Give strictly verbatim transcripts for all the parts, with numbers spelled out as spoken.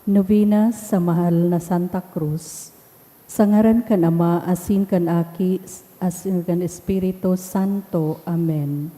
Novena sa Mahal na Santa Cruz. Sa ngaran kan Ama, asin kan Aki, asin kan Espiritu Santo. Amen.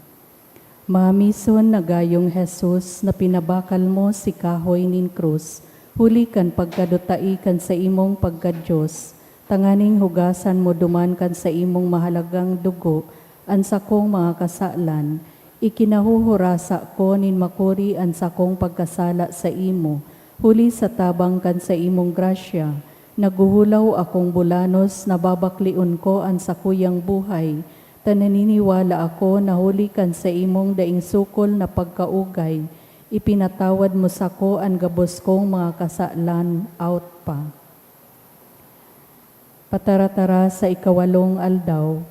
Mamison na gayong Jesus, na pinabakal mo si kahoy nin krus, huli kan pagkadutai kan saimong pagka-Dios, tanganing hugasan mo duman kan saimong mahalagang dugo an sakong mga kasalan. Ikinahuhurasa ko nin makuri an sakong pagkasala saimo, huli sa tabang kan saimong grasya, naghuhulaw akong bulanos na babakleon ko an sakuyang buhay, ta naniniwala ako na huli kan saimong daing sukol na pagkaugay, ipinatawad mo sako an gabos kong mga kasalan. Out pa. Pataratara sa ikawalong aldaw.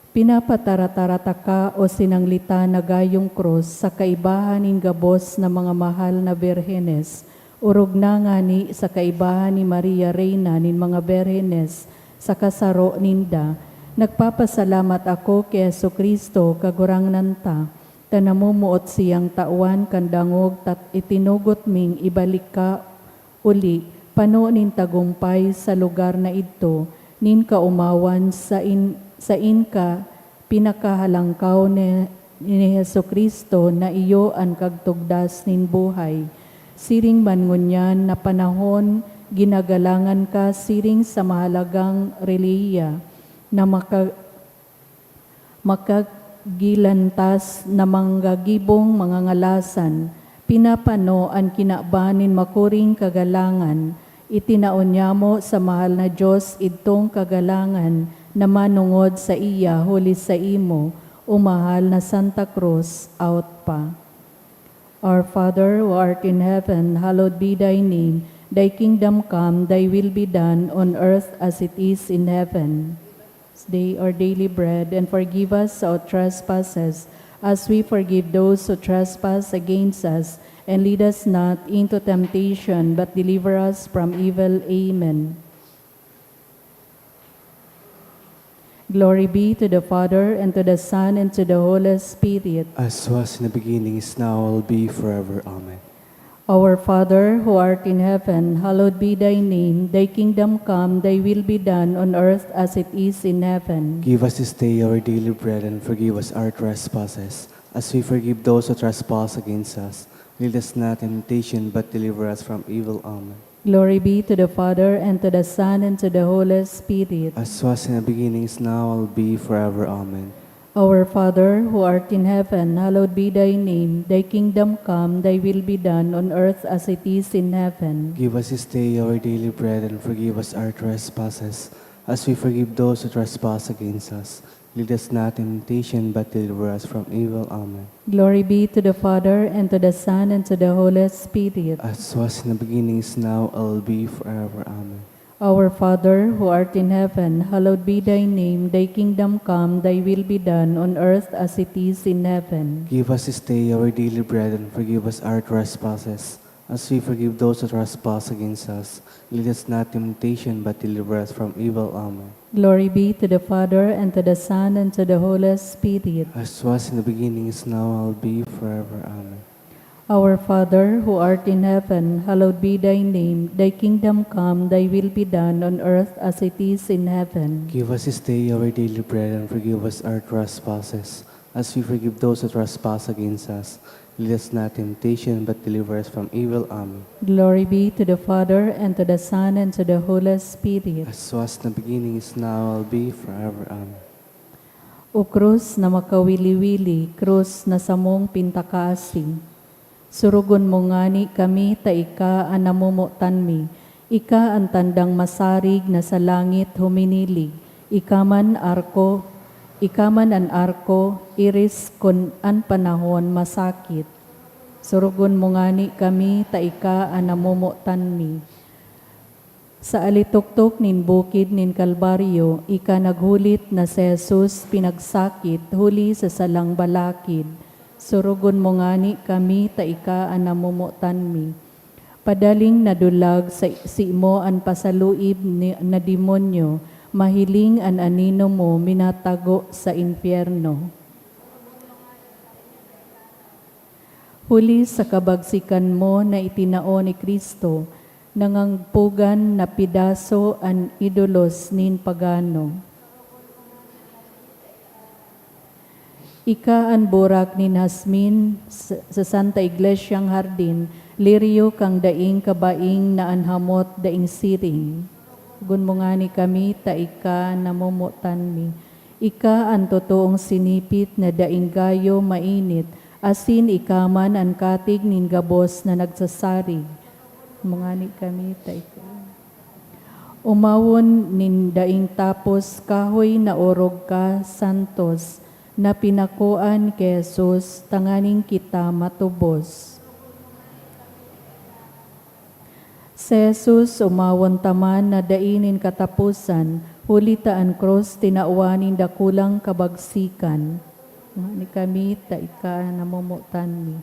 Pinapataratara taka, o sinanglitan na gayong krus, sa kaibahan nin gabos na mga mahal na birhenes, orog na ngani sa kaibahan ni Maria, Reyna nin mga birhenes, sa kasaro ninda. Nagpapasalamat ako ki Jesu-Cristo, Kagurangnan ta, ta namomoot siyang tawan kan dangog, ta itinugot ming ibalik ka uli, pano nin tagumpay sa lugar na idto, nin kaomawan sain, sain ka pinakahalangkaw ni, ni Jesu-Cristo na iyo an kagtugdas nin buhay. Siring man ngunyan na panahon, ginagalangan ka siring sa mahalagang relihiya na maka-, makagilantas na manggagibong mga ngalasan, pinapano an kinaban nin makuring kagalangan. Itinao nyamo sa mahal na Dios idtong kagalangan na manongod saiya huli saimo, o mahal na Santa Cruz. Out pa. Our Father, who art in heaven, hallowed be thy name. Thy kingdom come, thy will be done on earth as it is in heaven. This day our daily bread, and forgive us our trespasses, as we forgive those who trespass against us, and lead us not into temptation, but deliver us from evil. Amen. Glory be to the Father, and to the Son, and to the Holy Spirit. As was in the beginning, is now, will be forever. Amen. Our Father, who art in heaven, hallowed be thy name. Thy kingdom come, thy will be done on earth as it is in heaven. Give us this day our daily bread, and forgive us our trespasses, as we forgive those who trespass against us. Lead us not in temptation, but deliver us from evil. Amen. Glory be to the Father, and to the Son, and to the Holy Spirit. As was in the beginning, is now, will be forever. Amen. Our Father, who art in heaven, hallowed be thy name. Thy kingdom come, thy will be done on earth as it is in heaven. Give us this day our daily bread, and forgive us our trespasses, as we forgive those who trespass against us. Lead us not in temptation, but deliver us from evil. Amen. Glory be to the Father, and to the Son, and to the Holy Spirit. As was in the beginning, is now, and will be forever. Amen. Our Father, who art in heaven, hallowed be thy name. Thy kingdom come, thy will be done on earth as it is in heaven. Give us this day our daily bread, and forgive us our trespasses, as we forgive those who trespass against us. Lead us not in temptation, but deliver us from evil. Amen. Glory be to the Father, and to the Son, and to the Holy Spirit. As was in the beginning, is now, and will be forever. Amen. Our Father, who art in heaven, hallowed be thy name. Thy kingdom come, thy will be done on earth as it is in heaven. Give us this day our daily bread, and forgive us our trespasses, as we forgive those who trespass against us. Lead us not in temptation, but deliver us from evil. Amen. Glory be to the Father, and to the Son, and to the Holy Spirit. As was in the beginning, is now, and will be forever. Amen. O krus na makawili-wili, krus na samong pintakasi, surugon mo ngani kami ta ika an namomotan mi. Ika an tandang masarig na sa langit huminilig. Ika man arko, ika man an arko, iris kun an panahon masakit. Surugon mo ngani kami ta ika an namomotan mi. Sa alitoktok nin bukid nin Kalbaryo, ika naghulit na si Jesus pinagsakit huli sa salang balakid. Surugon mo ngani kami ta ika an namomotan mi. Padaling nadulag sa simo an pasaluib ni, na demonyo, mahiling an anino mo minatago sa impyerno. Huli sa kabagsikan mo na itinao ni Cristo, nangangagpugan na pedaso an idolos nin pagano. Ika an burak nin hasmin sa, sa Santa Iglesiang hardin, liryo kan daing kabaing na an hamot daing siring. Sorogon mo ngani kami ta ika namomotan mi. Ika an totoong sinipit na daing gayo mainit, asin ika man an katig nin gabos na nagsasarig. Sorogon mo ngani kami ta ika. Omawon nin daing tapos kahoy na orog ka, santos, na pinakoan ki Jesus tanganing kita matubos. Si Jesus omawon ta man na dai nin kataposan, huli ta an krus tinawan nin dakulang kabagsikan. Ngani kami ta ika namomotan mi.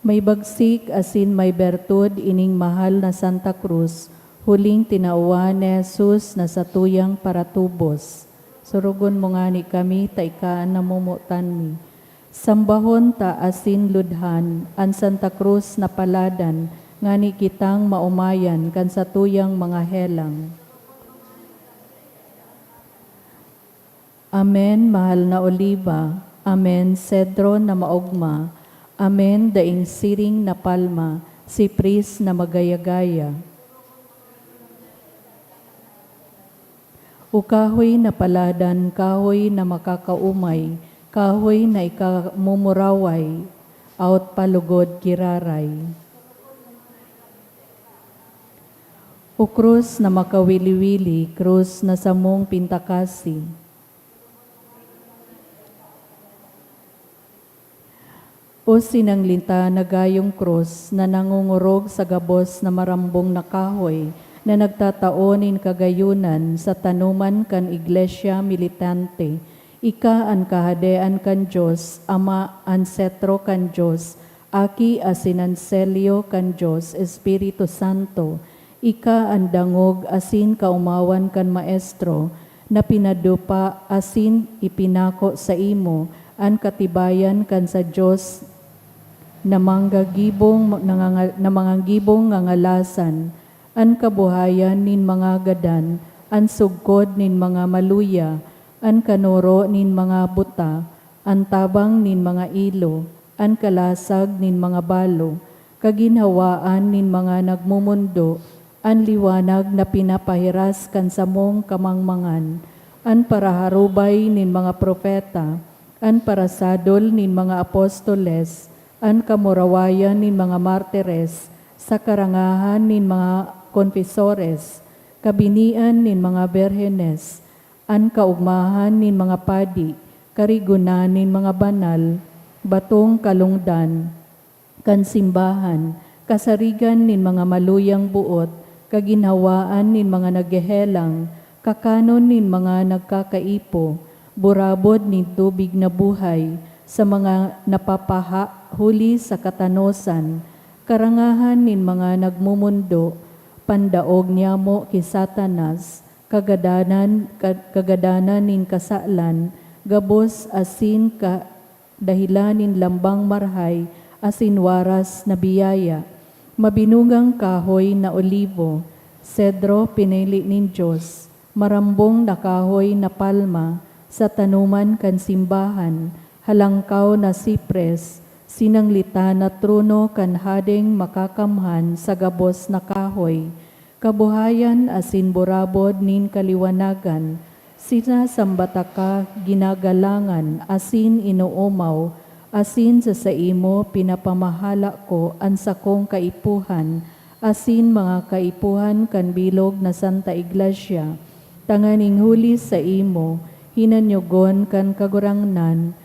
May bagsik asin may bertud ining mahal na Santa Cruz, huling tinawan ni Jesus na satuyang paratubos. Sorogon mo ngani kami ta ika an namomotan mi. Sambahon ta asin ludhan an Santa Cruz na paladan, ngani kitang maomayan kan satuyang mga helang. Amen, mahal na oliba. Amen, sedro na maogma. Amen, daing siring na palma, sipris na magayagaya. O kahoy na paladan, kahoy na makakaomay, kahoy na ikamomoraway, awot pa lugod giraray. O krus na makawili-wili, krus na samong pintakasi. O sinanglita na gayong krus na nangongorog sa gabos na marambong na kahoy na nagtatao nin kagayonan sa tanoman kan iglesia militante, ika an Kahadean kan Dios, Ama, an setro kan Dios, Aki asin an selyo kan Dios, Espiritu Santo, ika an dangog asin kaomawan kan Maestro na pinadupa asin ipinako saimo an katibayan kan sa Dios na manggagibong, nanganga-, na mangagibong ngangalasan, an kabuhayan nin mga gadan, an sugkod nin mga maluya, an kanoro nin mga buta, an tabang nin mga ilo, an kalasag nin mga balo, kaginhawaan nin mga nagmomondo, an liwanag na pinapahiras kan samong kamangmangan, an paraharubay nin mga propeta, an parasadol nin mga apostoles, an kamurawayan nin mga martires, sa karangahan nin mga konfesores, kabinian nin mga berhenes, an kaogmahan nin mga padi, karigonan nin mga banal, batong kalongdan kan simbahan, kasarigan nin mga maluyang boot, kaginhawaan nin mga naghehelang, kakanon nin mga nagkakaipo, burabod nin tubig na buhay sa mga napapaha huli sa katanosan, karangahan nin mga nagmomondo, pandaog nyamo ki Satanas, kagadanan, ka-, kagadanan nin kasalan, gabos asin ka-, dahelan nin lambang marhay asin waras na biyaya, mabinugang kahoy na olibo, sedro pinili nin Dios, marambong na kahoy na palma sa tanoman kan simbahan, halangkaw na sipres, sinanglitan na trono kan Hadeng Makakamhan sa gabos na kahoy, kabuhayan asin burabod nin kaliwanagan, sinasamba taka, ginagalangan asin inoomaw, asin sa saimo pinapamahala ko an sakong kaipuhan asin mga kaipuhan kan bilog na Santa Iglesia, tanganing huli saimo, hinanyogon kan Kagurangnan,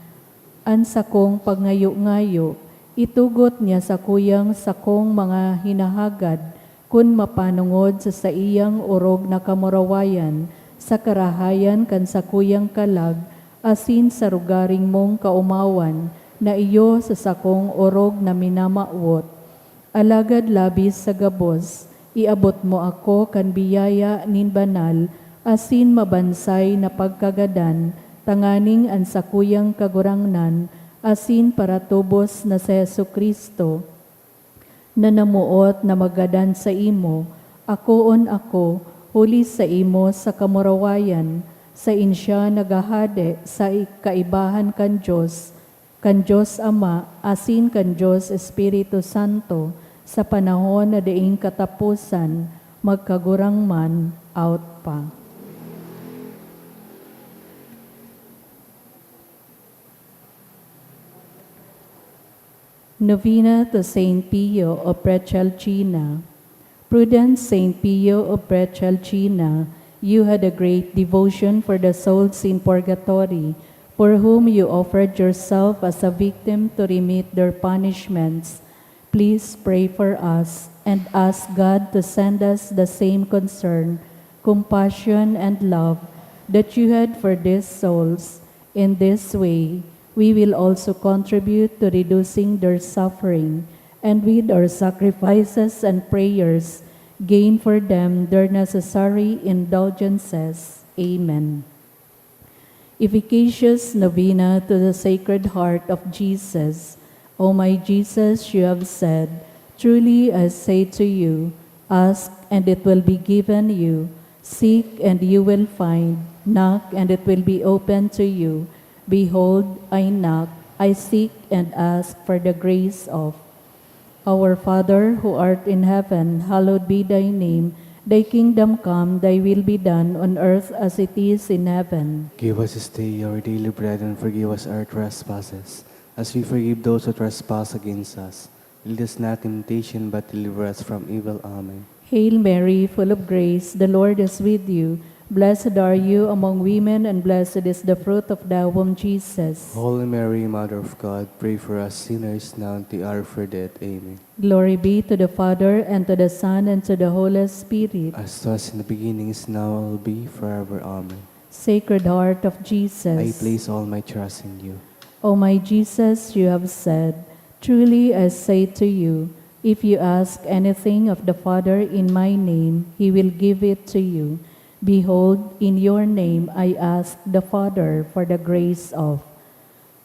an sakong pagngayo-ngayo, itugot niya sakuyang sakong mga hinahagad, kun mapanongod sa saiyang orog na kamurawayan, sa karahayan kan sakuyang kalag, asin sa rogaring mong kaomawan na iyo sa sakong orog na minamawot. Alagad labis sa gabos, iabot mo ako kan biyaya nin banal asin mabansay na pagkagadan, tanganing an sakuyang Kagurangnan asin paratubos na si Jesu-Cristo, na namoot na magadan saimo, Akoon ako, huli sa imo sa kamurawayan, sain siya naghahade sa i-, kaibahan kan Dios, kan Dios Ama, asin kan Dios Espiritu Santo, sa panahon na daing kataposan, magkagurang man, out pa. Novena to Saint Pio of Pietrelcina. Prudent Saint Pio of Pietrelcina, you had a great devotion for the souls in purgatory, for whom you offered yourself as a victim to remit their punishments. Please pray for us and ask God to send us the same concern, compassion, and love that you had for these souls. In this way, we will also contribute to reducing their suffering, and with our sacrifices and prayers, gain for them their necessary indulgences. Amen. Efficacious Novena to the Sacred Heart of Jesus. O my Jesus, you have said, "Truly I say to you, ask and it will be given you, seek and you will find, knock and it will be opened to you. Behold, I knock, I seek and ask for the grace of." Our Father, who art in heaven, hallowed be thy name. Thy kingdom come, thy will be done on earth as it is in heaven. Give us this day our daily bread, and forgive us our trespasses, as we forgive those who trespass against us. Lead us not in temptation, but deliver us from evil. Amen. Hail Mary, full of grace, the Lord is with you. Blessed are you among women, and blessed is the fruit of thy womb, Jesus. Holy Mary, Mother of God, pray for us sinners, now and at the hour of our death. Amen. Glory be to the Father, and to the Son, and to the Holy Spirit. As was in the beginning, is now, and will be forever. Amen. Sacred Heart of Jesus. I place all my trust in you. O my Jesus, you have said, "Truly I say to you, if you ask anything of the Father in my name, he will give it to you. Behold, in your name I ask the Father for the grace of."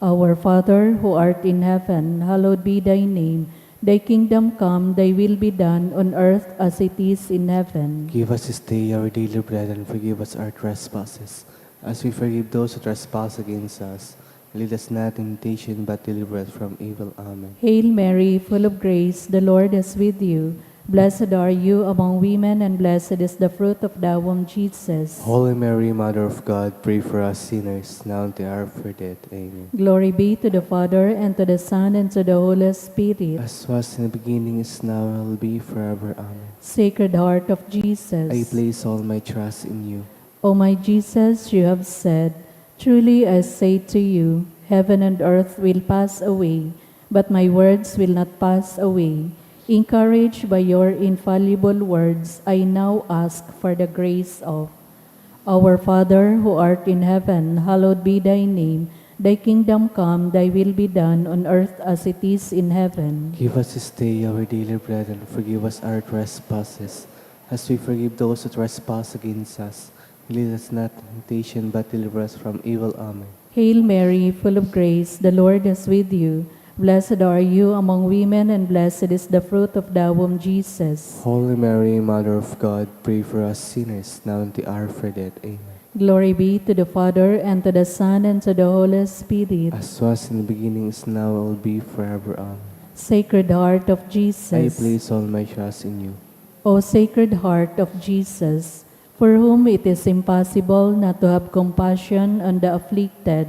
Our Father, who art in heaven, hallowed be thy name. Thy kingdom come, thy will be done on earth as it is in heaven. Give us this day our daily bread, and forgive us our trespasses, as we forgive those who trespass against us. Lead us not in temptation, but deliver us from evil. Amen. Hail Mary, full of grace, the Lord is with you. Blessed are you among women, and blessed is the fruit of thy womb, Jesus. Holy Mary, Mother of God, pray for us sinners, now and at the hour of our death. Amen. Glory be to the Father, and to the Son, and to the Holy Spirit. As was in the beginning, is now, and will be forever. Amen. Sacred Heart of Jesus. I place all my trust in you. O my Jesus, you have said, "Truly I say to you, heaven and earth will pass away, but my words will not pass away." Encouraged by your infallible words, I now ask for the grace of. Our Father, who art in heaven, hallowed be thy name. Thy kingdom come, thy will be done on earth as it is in heaven. Give us this day our daily bread, and forgive us our trespasses, as we forgive those who trespass against us. Lead us not to temptation, but deliver us from evil. Amen. Hail Mary, full of grace, the Lord is with you. Blessed are you among women, and blessed is the fruit of thy womb, Jesus. Holy Mary, Mother of God, pray for us sinners, now and at the hour of our death. Amen. Glory be to the Father, and to the Son, and to the Holy Spirit. As was in the beginning, is now, and will be forever. Amen. Sacred Heart of Jesus. I place all my trust in you. O Sacred Heart of Jesus, for whom it is impossible not to have compassion on the afflicted,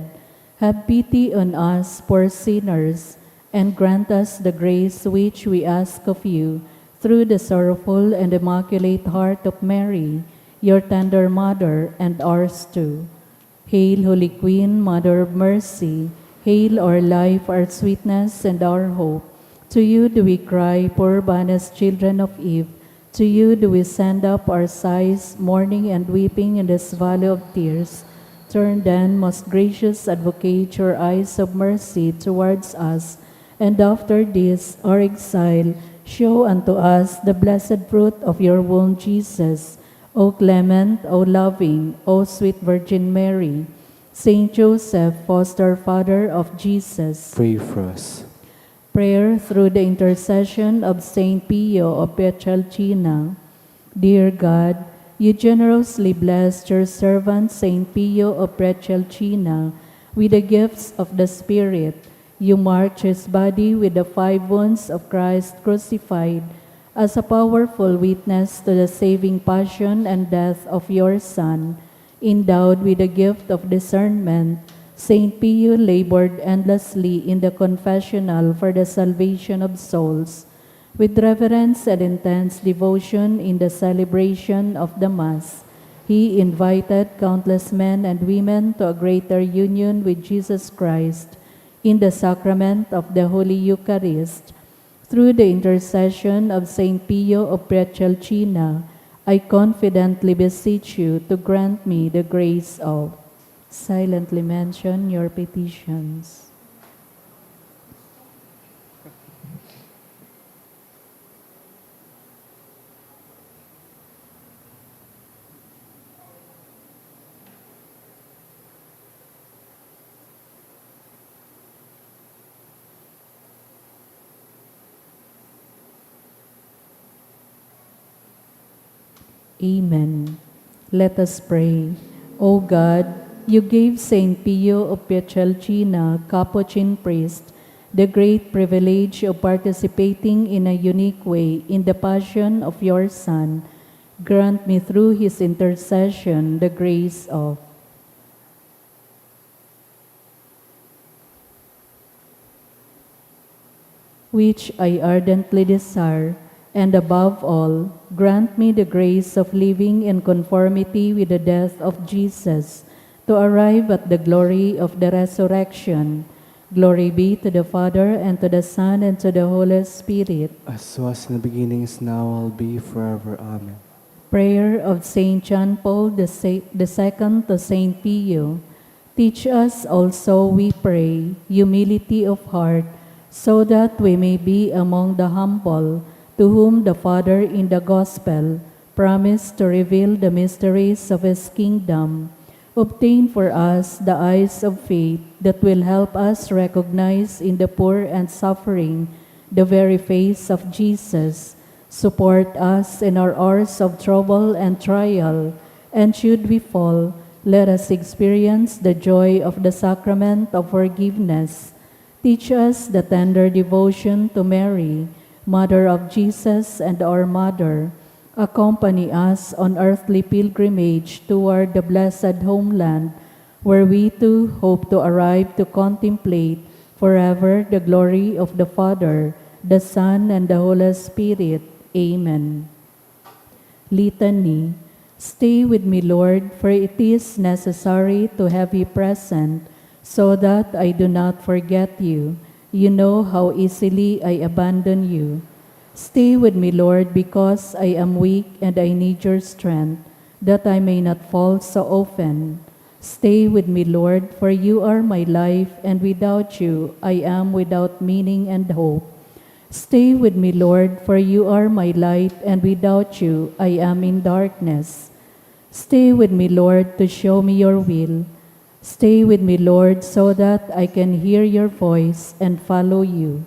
have pity on us poor sinners, and grant us the grace which we ask of you through the sorrowful and immaculate heart of Mary, your tender mother, and ours too. Hail, Holy Queen, Mother of Mercy. Hail our life, our sweetness, and our hope. To you do we cry, poor banished children of Eve. To you do we send up our sighs, mourning and weeping in this valley of tears. Turn then, most gracious Advocate, your eyes of mercy towards us, and after this our exile, show unto us the blessed fruit of your womb, Jesus. O clement, O loving, O sweet Virgin Mary, Saint Joseph, foster father of Jesus. Pray for us. Prayer through the intercession of Saint Pio of Pietrelcina. Dear God, you generously blessed your servant Saint Pio of Pietrelcina with the gifts of the Spirit. You marked his body with the five wounds of Christ crucified as a powerful witness to the saving passion and death of your Son. Endowed with the gift of discernment, Saint Pio labored endlessly in the confessional for the salvation of souls. With reverence and intense devotion in the celebration of the Mass, he invited countless men and women to a greater union with Jesus Christ in the sacrament of the Holy Eucharist. Through the intercession of Saint Pio of Pietrelcina, I confidently beseech you to grant me the grace of— Silently mention your petitions. Amen. Let us pray. O God, you gave Saint Pio of Pietrelcina, Capuchin priest, the great privilege of participating in a unique way in the passion of your Son. Grant me through his intercession the grace of— which I ardently desire, and above all, grant me the grace of living in conformity with the death of Jesus, to arrive at the glory of the resurrection. Glory be to the Father, and to the Son, and to the Holy Spirit. As was in the beginning, is now, will be forever. Amen. Prayer of Saint John Paul the Se-, the Second to Saint Pio. Teach us also, we pray, humility of heart, so that we may be among the humble, to whom the Father in the Gospel promised to reveal the mysteries of his kingdom. Obtain for us the eyes of faith that will help us recognize in the poor and suffering the very face of Jesus. Support us in our hours of trouble and trial, and should we fall, let us experience the joy of the sacrament of forgiveness. Teach us the tender devotion to Mary, Mother of Jesus and our Mother. Accompany us on earthly pilgrimage toward the blessed homeland, where we too hope to arrive to contemplate forever the glory of the Father, the Son, and the Holy Spirit. Amen. Litany. Stay with me, Lord, for it is necessary to have you present, so that I do not forget you. You know how easily I abandon you. Stay with me, Lord, because I am weak and I need your strength, that I may not fall so often. Stay with me, Lord, for you are my life, and without you I am without meaning and hope. Stay with me, Lord, for you are my light, and without you I am in darkness. Stay with me, Lord, to show me your will. Stay with me, Lord, so that I can hear your voice and follow you.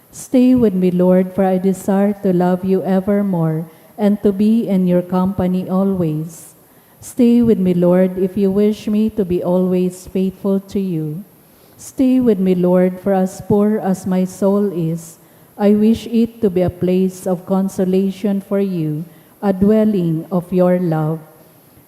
Stay with me, Lord, for I desire to love you evermore and to be in your company always. Stay with me, Lord, if you wish me to be always faithful to you. Stay with me, Lord, for as poor as my soul is, I wish it to be a place of consolation for you, a dwelling of your love.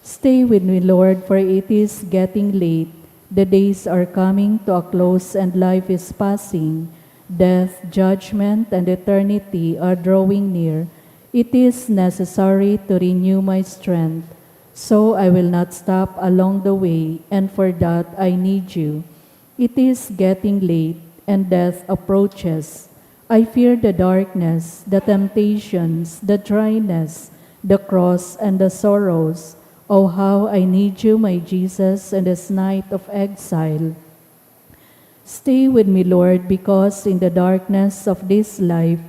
Stay with me, Lord, for it is getting late. The days are coming to a close and life is passing. Death, judgment, and eternity are drawing near. It is necessary to renew my strength. So I will not stop along the way, and for that I need you. It is getting late, and death approaches. I fear the darkness, the temptations, the dryness, the cross, and the sorrows. Oh, how I need you, my Jesus, in this night of exile. Stay with me, Lord, because in the darkness of this life,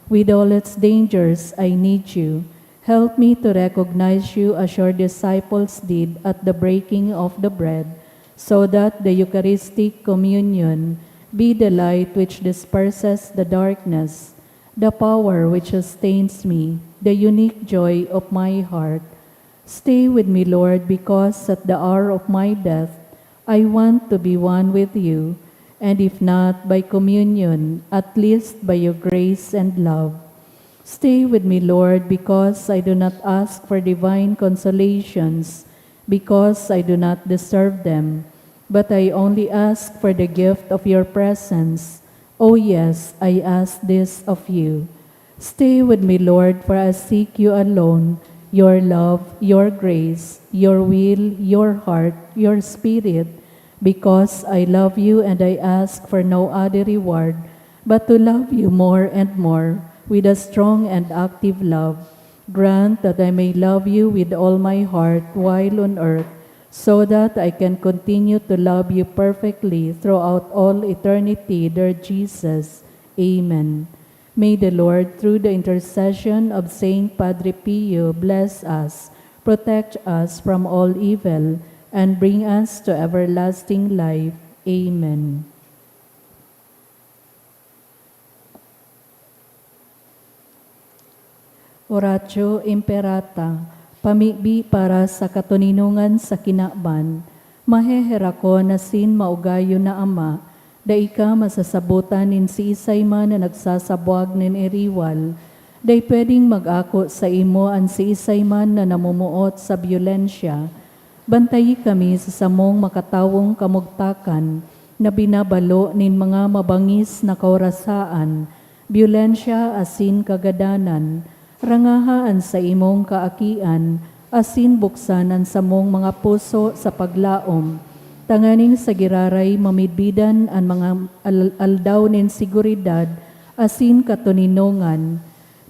with all its dangers, I need you. Help me to recognize you as your disciples did at the breaking of the bread, so that the Eucharistic communion be the light which disperses the darkness, the power which sustains me, the unique joy of my heart. Stay with me, Lord, because at the hour of my death, I want to be one with you, and if not by communion, at least by your grace and love. Stay with me, Lord, because I do not ask for divine consolations, because I do not deserve them, but I only ask for the gift of your presence. Oh yes, I ask this of you. Stay with me, Lord, for I seek you alone, your love, your grace, your will, your heart, your spirit, because I love you and I ask for no other reward but to love you more and more with a strong and active love. Grant that I may love you with all my heart while on earth, so that I can continue to love you perfectly throughout all eternity, dear Jesus. Amen. May the Lord, through the intercession of Saint Padre Pio, bless us, protect us from all evil, and bring us to everlasting life. Amen. Oratio Imperata, pamibi para sa katoninongan sa kinaban. Maheherakon asin maugayon na Ama, dai ka masasabotan nin siisay man na nagsasabwag nin iriwal. Dai pwedeng mag-ako saimo an siisay man na namumuot sa byolensya. Bantayi kami sa samong makatawong kamugtakan na binabalo nin mga mabangis na kaurasaan, byolensya asin kagadanan. Rangaha an saimong kaakian asin buksan an samong mga puso sa paglaom, tanganing sa giraray mamidbidan an mga al-, aldaw nin seguridad asin katoninongan.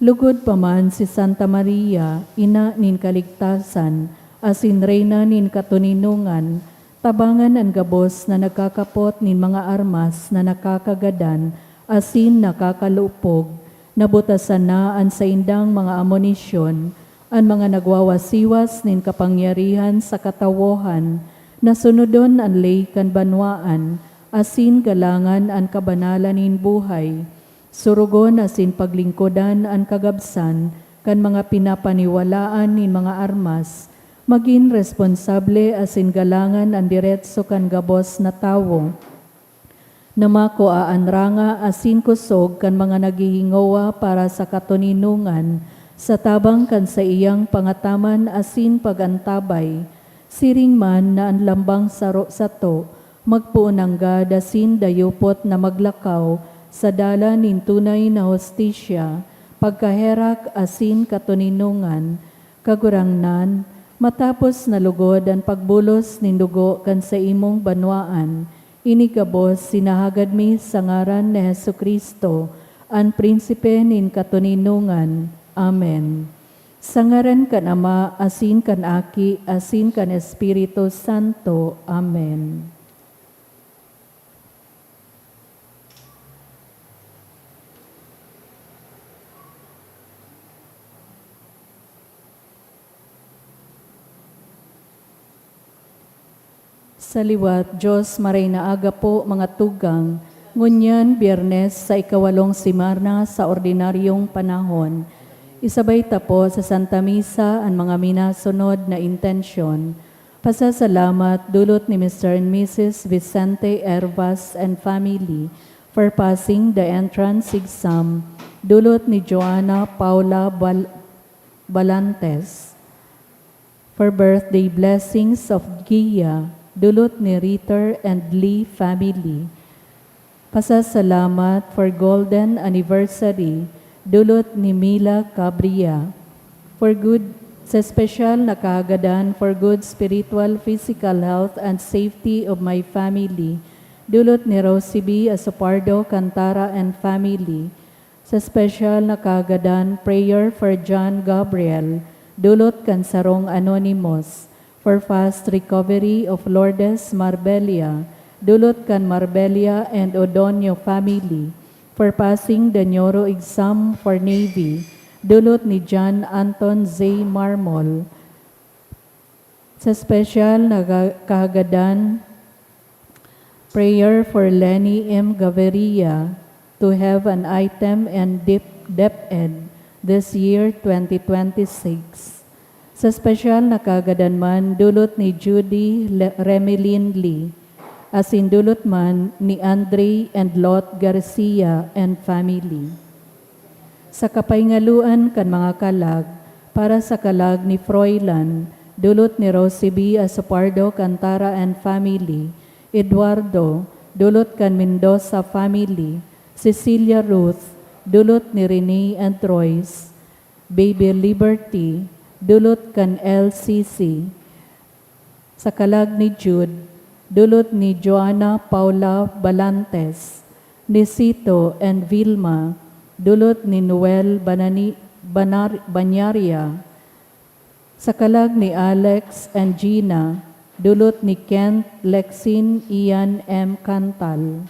Lugod pa man si Santa Maria, Ina nin Kaligtasan asin Reyna nin Katoninongan, tabangan an gabos na nagkakapot nin mga armas na nakakagadan asin nakakalupog. Nabutasan na an saindang mga amunisyon, an mga nagwawasiwas nin kapangyarihan sa katawohan, na sunodon an ley kan banwaan, asin galangan an kabanalan nin buhay. Surugon asin paglingkodan an kagabsan kan mga pinapaniwalaan nin mga armas, magin responsable asin galangan an diretso kan gabos na tawo, na makua an ranga asin kosog kan mga naghihingowa para sa katoninongan sa tabang kan saiyang pangataman asin pag-antabay. Siring man na an lambang saro sato magpoon nanggad asin dayupot na maglakaw sa dalan nin tunay na hustisya, pagkaherak asin katoninongan. Kagurangnan, matapos na lugod an pagbulos nin dugo kan saimong banwaan, ini gabos sinahagad mi sa ngaran ni Jesu-Cristo, an Prinsipe nin katoninongan. Amen. Sa ngaran kan Ama, asin kan Aki, asin kan Espiritu Santo. Amen. Sa liwat, Diyos, maray na aga po, mga tugang. Ngunyan, Biyernes, sa ikawalong semana sa ordinaryong panahon. Isabay ta po sa Santa Misa an mga minasunod na intensyon. Pasasalamat dulot ni Mister and Missus Vicente Hervas and family for passing the entrance exam. Dulot ni Joanna Paula Bal-, Balantes for birthday blessings of Gia, dulot ni Ritter and Lee family. Pasasalamat for golden anniversary, dulot ni Mila Cabria. For good, sa espesyal na kahagadan for good spiritual, physical health and safety of my family, dulot ni Rosie B Asopardo Cantara and family. Sa espesyal na kahagadan, prayer for John Gabriel, dulot kan sarong anonymous. For fast recovery of Lourdes Marbella, dulot kan Marbella and Odonio family. For passing the Nyoro exam for Navy, dulot ni John Anton Z Marmol. Sa espesyal na ga-, kahagadan, prayer for Lenny M Gaviria to have an item and dep-, DepEd, this year, twenty twenty-six. Sa espesyal na kagadan man, dulot ni Judy Le-, Remilin Lee, asin dulot man ni Andre and Lot Garcia and family. Sa kapahingaluan kan mga kalag, para sa kalag ni Froilan, dulot ni Rosie B. Asopardo Cantara and family, Eduardo, dulot kan Mendoza family, Cecilia Ruth, dulot ni Rene and Royce, Baby Liberty, dulot kan L C C. Sa kalag ni Jude, dulot ni Joanna Paula Balantes, ni Sito and Vilma, dulot ni Noel Banani-, Banar-, Banyaria. Sa kalag ni Alex and Gina, dulot ni Kent, Lexin, Ian M. Cantal.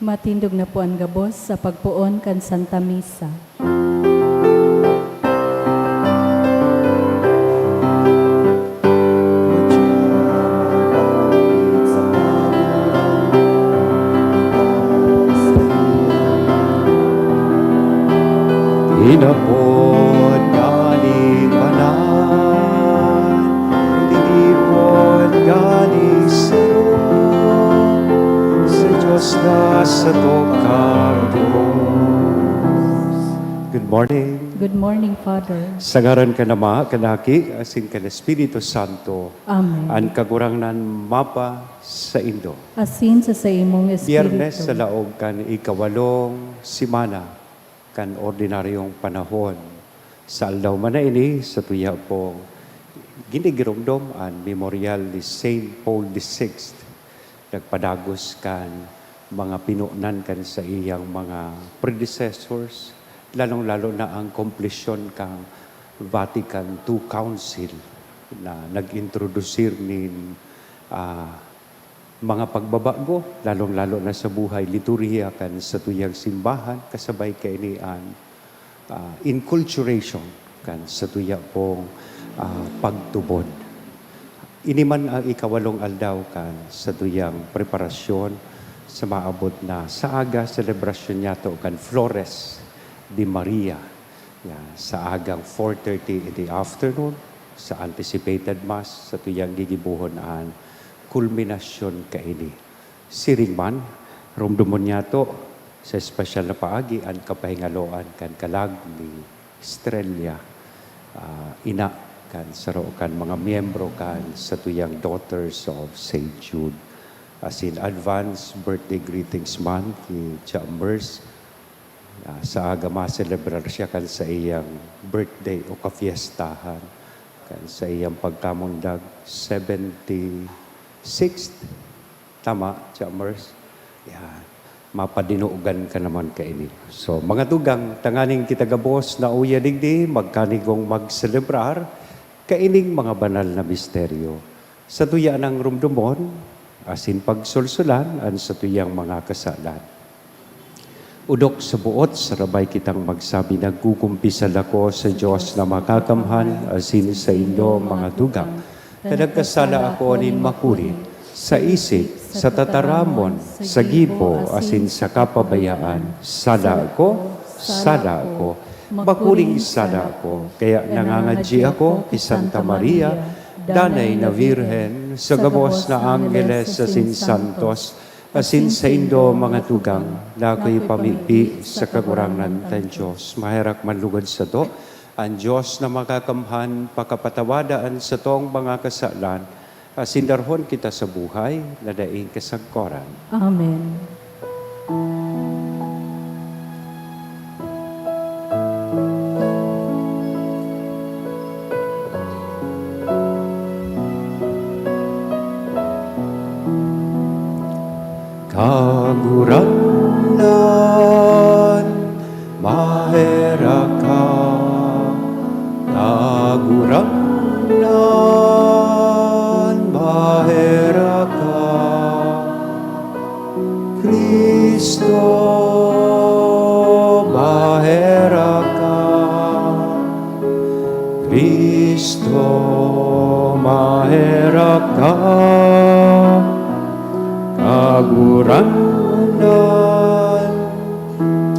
Matindog na po an gabos sa pagpoon kan Santa Misa. Inapod ngani panan, tinipon ngani saro, sa Dios na sato kan Dios. Good morning. Good morning, Father. Sa ngaran kan Ama, kan Aki, asin kan Espiritu Santo. Amen. An Kagurangnan mapa saindo. Asin sa saimong espiritu. Biyernes sa laog kan ikawalong semana kan ordinaryong panahon. Sa aldaw man na ini, satuya pong ginigiromdom an Memorial ni Saint Paul the Sixth. Nagpadagos kan mga pinonan kan saiyang mga predecessors, lalong-lalo na ang komplisyon kan Vatican Two Council na nag-introdusir nin, ah, mga pagbabago, lalong-lalo na sa buhay liturhiya kan satuyang simbahan, kasabay kaini an, ah, inculturation kan satuya pong, ah, pagtubod. Ini man ang ikawalong aldaw kan satuyang preparasyon sa maabot na sa aga selebrasyon niyato kan Flores de Maria. Ya, sa agang four thirty in the afternoon, sa anticipated Mass, satuyang gigibohon an kulminasyon kaini. Siring man, romdomon niyato sa espesyal na paagi an kapahingaloan kan kalag ni Estrella, ah, ina kan saro kan mga miyembro kan satuyang Daughters of Saint Jude. Asin advance birthday greetings man ki Tia Mers. Ah, sa aga maselebrar siya kan saiyang birthday o kafiestahan, kan saiyang pagkamundag, seventy-sixth. Tama, Tia Mers? Yan. Mapadinogan ka naman kaini. So, mga tugang, tanganing kita gabos na uya digdi, magkanigong magselebrar kaining mga banal na misteryo. Satuya nang romdomon, asin pagsolsolan an satuyang mga kasalan. Odok sa buot, sarabay kitang magsabi, "Nagkukumpisal ako sa Dios na makakamhan, asin saindo, mga tugang, ta nagkasala ako nin makuri, sa isip, sa tataramon, sa gibo, asin sa kapabayaan. Sala ko, sala ko, makuring sala ko." Kaya nangangadyi ako ki Santa Maria, Danay na Birhen, sa gabos na angheles asin santos, asin saindo, mga tugang, na akoy pamibi sa Kagurangnan tang Dios. Maherak man lugod sato, an Dios na makakamhan pakapatawada an satong mga kasalan, asin darhon kita sa buhay na daing kasagkoran. Amen. Kagurangnan, maherak ka. Kagurangnan, maherak ka. Cristo, maherak ka. Cristo, maherak ka. Kagurangnan,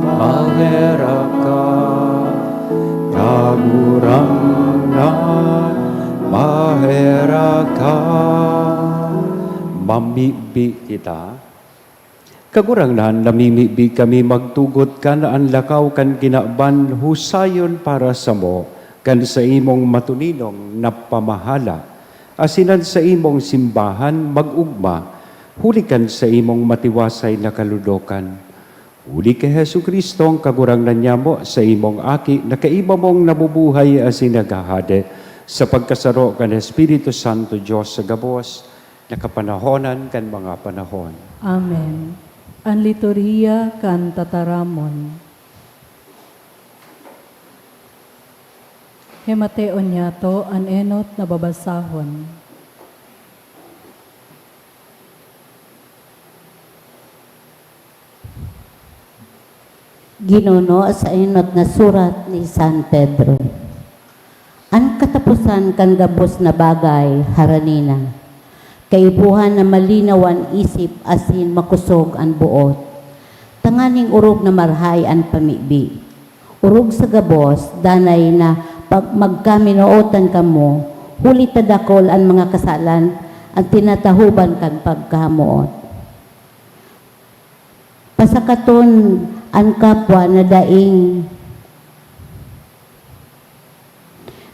maherak ka. Kagurangnan, maherak ka. Mamibi kita. Kagurangnan, namimibi kami magtugot kan an lakaw kan kinaban husayon para samo kan saimong matuninong na pamahala, asin an saimong simbahan mag-ogma huli kan saimong matiwasay na kaludokan. Huli ki Jesu-Cristo, an Kagurangnan nyamo, saimong Aki, na kaiba mong nabubuhay asin naghahade sa pagkasaro kan Espiritu Santo, Dios sa gabos, na kapanahonan kan mga panahon. Amen. An liturhiya kan tataramon. Hemateon niyato an enot na babasahon. Ginuno sa enot na surat ni San Pedro. An kataposan kan gabos na bagay harani na. Kaipuhan na malinaw an isip asin makosog an boot, tanganing orog na marahay an pamibi. Orog sa gabos, danay na pag-, magkaminootan kamo, huli ta dakul an mga kasalan an tinatahoban kan pagkamoot. Pasakaton an kapwa na daing,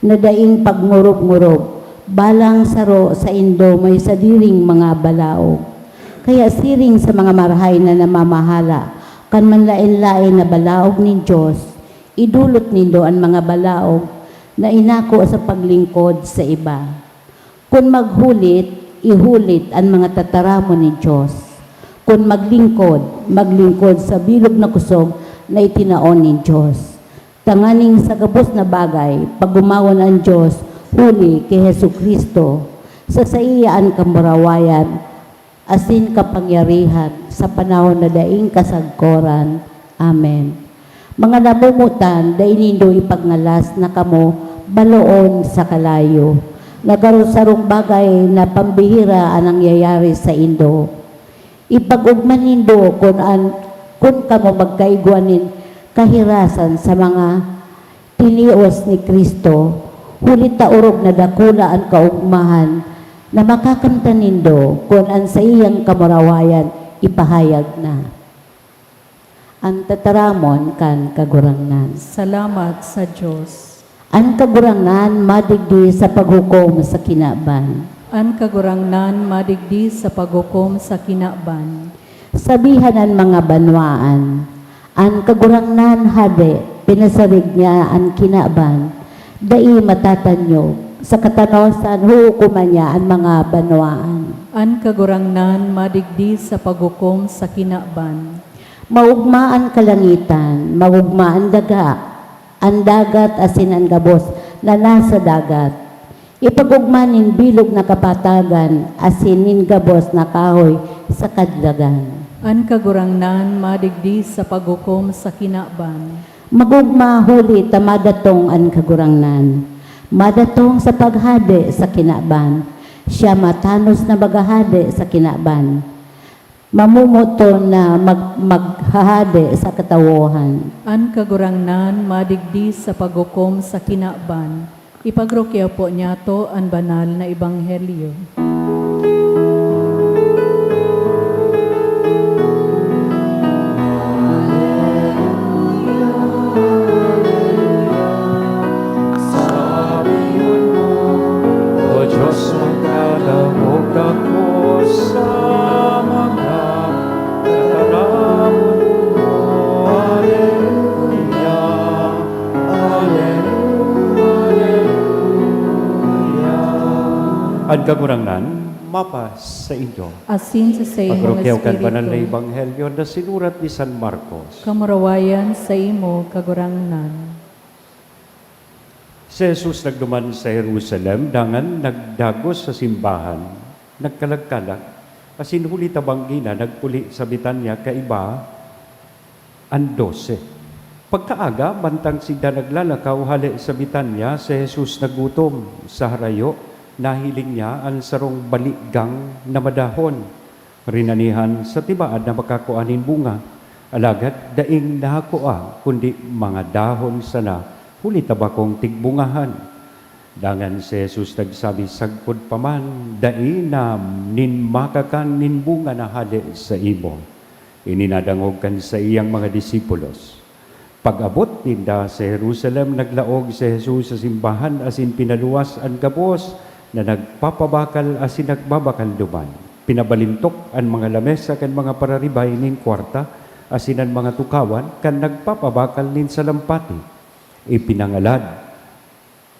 na daing pagngurop-ngurop, balang saro saindo may sadiring mga balaog. Kaya siring sa mga marahay na namamahala kan manlaen-laen na balaog nin Dios, idolot nindo an mga balaog na inako sa paglingkod sa iba. Kun maghulit, ihulit an mga tataramon nin Dios. Kun maglingkod, maglingkod sa bilog na kosog na itinao nin Dios, tanganing sa gabos na bagay pagomawon an Dios huli ki Jesu-Cristo. Sa saiya an kamurawayan asin kapangyarihan sa panahon na daing kasagkoran. Amen. Mga namomotan, dai nindo ipagngalas na kamo baloon sa kalayo, na garo sarong bagay na pambihira an nangyayari saindo. Ipag-ogma nindo kun an, kun kamo magkaigwa nin kahirasan sa mga tinios ni Cristo, huli ta orog na dakula an kaogmahan na makakamtan nindo kun an saiyang kamurawayan ipahayag na. An tataramon kan Kagurangnan. Salamat sa Dios. An Kagurangnan madigdi sa paghukom sa kinaban. An Kagurangnan madigdi sa paghukom sa kinaban. Sabihan an mga banwaan, "An Kagurangnan hade, pinasarig niya an kinaban, dai matatanyog, sa katanosan huhukoman niya an mga banwaan." An Kagurangnan madigdi sa paghukom sa kinaban. Maogma an kalangitan, maogma an daga, an dagat asin an gabos na nasa dagat. Ipag-ogma nin bilog na kapatagan asin nin gabos na kahoy sa kadlagan. An Kagurangnan madigdi sa paghukom sa kinaban. Mag-ogma huli ta madatong an Kagurangnan. Madatong sa paghade sa kinaban. Siya matanos na maghahade sa kinaban. Mamomoton na mag-, maghahade sa katawohan. An Kagurangnan madigdi sa paghukom sa kinaban. Ipagrukyaw po niyato an banal na ebanghelyo. Sabihan mo, O Diyos, magdadangog ako sa mga tataramon mo. Aleluya, aleluya, aleluya. An Kagurangnan mapasaindo. Asin sa saimong espiritu. Pagrukyaw kan banal na ebanghelyo na sinurat ni San Marcos. Kamurawayan saimo, Kagurangnan. Si Jesus nagduman sa Jerusalem, dangan nagdagos sa simbahan, nagkalag-kalag, asin huli ta banggi na, nagpuli sa Betania kaiba an dose. Pagkaaga, mantang sinda naglalakaw hale sa Betania, si Jesus nagutom. Sa harayo, nahiling niya an sarong baligang na madahon. Rinanihan sa tibaad na makakua nin bunga, alagad daing nakua, kundi mga dahon sana, huli ta bakong tigbungahan. Dangan si Jesus nagsabi, "Sagkod pa man, dai na nin makakan nin bunga na hale saimo." Ini nadangog kan saiyang mga disipulos. Pag-abot ninda sa Jerusalem, naglaog si Jesus sa simbahan asin pinaluwas an gabos na nagpapabakal asin nagbabakal duman. Pinabalintok an mga lamesa kan mga pararibay nin kwarta asin an mga tukawan kan nagpapabakal nin salampati. Ipinangalad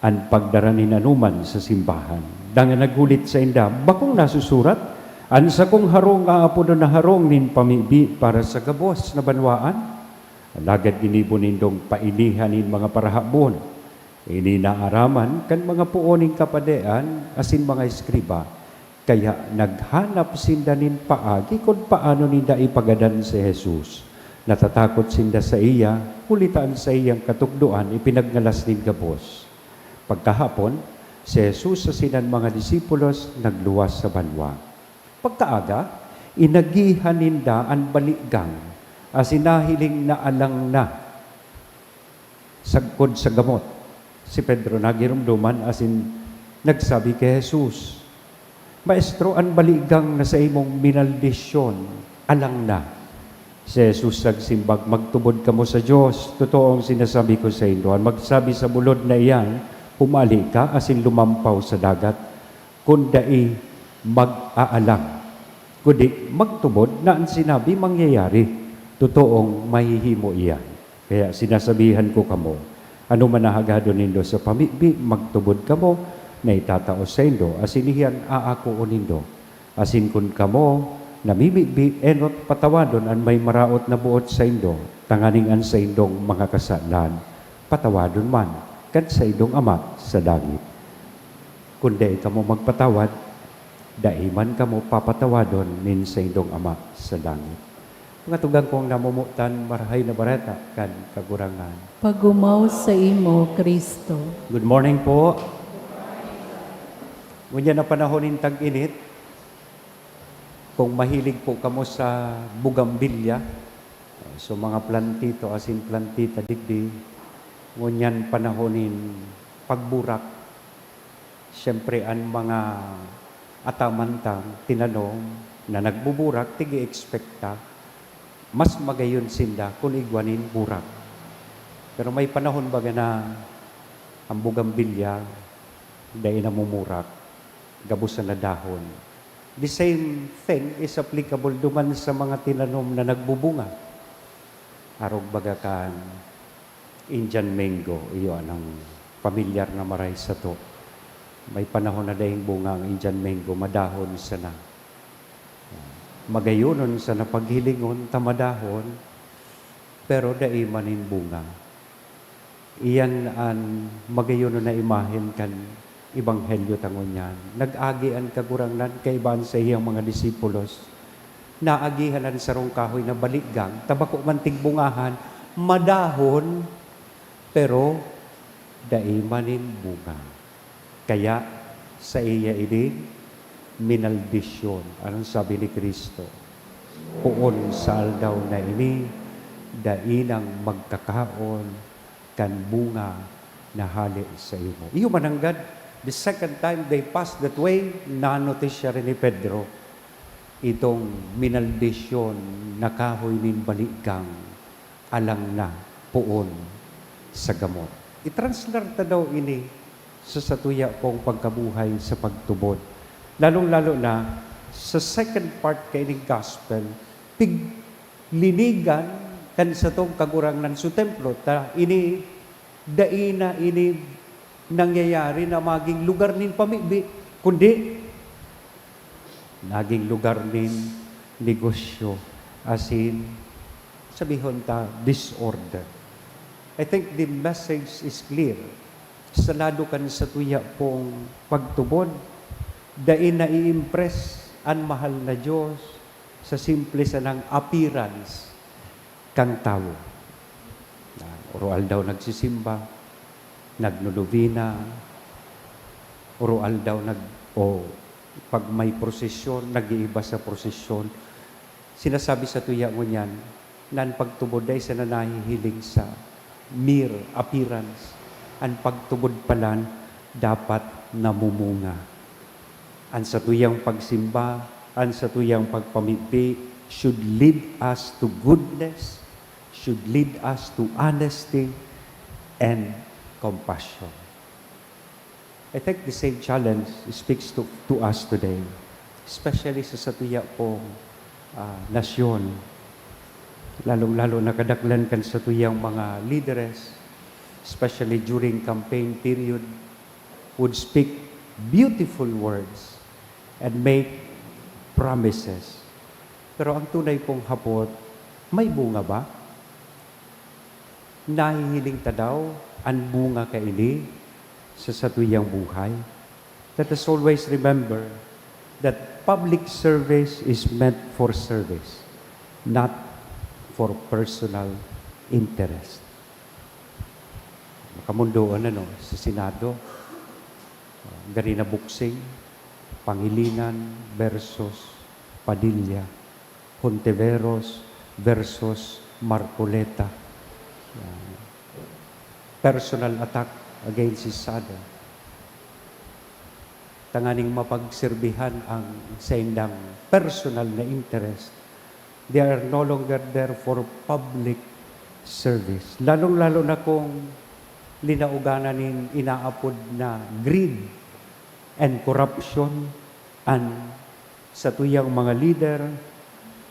an pagdara nin anoman sa simbahan. Dangan naghulit sainda, "Bakong nasusurat, 'An sakong harong aapodon na harong nin pamibi para sa gabos na banwaan'?" Alagad ginibo nindong painihan nin mga parahabon. Ini naaraman kan mga poon nin kapadean asin mga eskriba. Kaya naghanap sinda nin paagi kun paano ninda ipagadan si Jesus. Natatakot sinda saiya, huli ta an saiyang katukdoan ipinagngalas nin gabos. Pagkahapon, si Jesus asin an mga disipulos nagluwas sa banwa. Pagkaaga, inagihan ninda an baligang asin nahiling na alang na sagkod sa gamot. Si Pedro nagiromdoman asin nagsabi ki Jesus, "Maestro, an baligang na saimong minaldisyon, alang na." Si Jesus nagsimbag, "Magtubod kamo sa Dios. Totoong sinasabi ko saindo, an magsabi sa bulod na iyan, 'Humali ka asin lumampaw sa dagat,' kun dai mag-aalang, kundi magtubod na an sinabi mangyayari, totoong mahihimo iyan. Kaya sinasabihan ko kamo, anoman na hagadon nindo sa pamibi, magtubod kamo na itatao saindo, asin iyan aakoon nindo. Asin kun kamo namimibi, enot patawadon an may maraot na boot saindo, tanganing an saindong mga kasalan patawadon man kan saindong Ama sa langit. Kun dai kamo magpatawad, dai man kamo papatawadon nin saindong Ama sa langit." Mga tugang kong namomotan, Marahay na Bareta kan Kagurangnan. Pagumaw saimo, Cristo. Good morning po. Ngunyan na panahon nin tag-init, kung mahilig po kamo sa bugambilya, so mga plantito asin plantita digdi, ngunyan panahon nin pagburak. Siyempre, an mga ataman tang tinanom na nagbuburak, tig-e-expect ta, mas magayon sinda kun igwa nin burak. Pero may panahon baga na an bugambilya dai namumurak, gabos sana dahon. The same thing is applicable duman sa mga tinanom na nagbubunga. Arog baga kan Indian mango, iyo anang pamilyar na maray sato. May panahon na daing bunga ang Indian mango, madahon sana. Magayonon sana paghilingon ta madahon, pero dai man nin bunga. Iyan an magayonon na imahen kan ebanghelyo ta ngunyan. Nag-agi an Kagurangnan kaiba an saiyang mga disipulos. Naagihan an sarong kahoy na baligang, ta bako man tigbungahan, madahon, pero dai man nin bunga. Kaya saiya ining minaldisyon. Anong sabi ni Cristo? "Poon sa aldaw na ini, dai nang magkakaon kan bunga na hale saimo." Iyo mananggad, the second time they passed that way, nanotisya rin ni Pedro itong minaldisyon na kahoy nin baligang, alang na poon sa gamot. I-transfer ta daw ini sa satuya pong pagkabuhay sa pagtubod. Lalong-lalo na sa second part kaining gospel, piglinigan kan satong Kagurangnan sa templo, ta ini, dai na ini nangyayari na maging lugar nin pamibi, kundi naging lugar nin negosyo, asin sabihon ta, disorder. I think the message is clear. Sa lado kan satuya pong pagtubod, dai nai-impress an mahal na Dios sa simple sanang appearance kan tawo. Na oro-aldaw nagsisimba, nagnonobena, oro-aldaw nag-, o pag may prosesyon, nag-iiba sa prosesyon. Sinasabi satuya ngunyan na an pagtubod dai sana nahihiling sa mere appearance. An pagtubod palan dapat namumunga. An satuyang pagsimba, an satuyang pagpamibi should lead us to goodness, should lead us to honesty and compassion. I think the same challenge speaks to, to us today, especially sa satuya pong, ah, nasyon, lalong-lalo na kadaklan kan satuyang mga lideres, especially during campaign period, would speak beautiful words and make promises. Pero ang tunay pong hapot, may bunga ba? Nahihiling ta daw an bunga kaini sa satuyang buhay? Let us always remember that public service is meant for service, not for personal interest. Makamundoon, ano, sa Senado, ah, gari na boxing, Pangilinan versus Padilla, Hontiveros versus Marcoleta. Ah, personal attack against each other. Tanganing mapagserbihan ang saindang personal na interest. They are no longer there for public service. Lalong-lalo na kung linaoganan nin inaapod na greed and corruption an satuyang mga lider,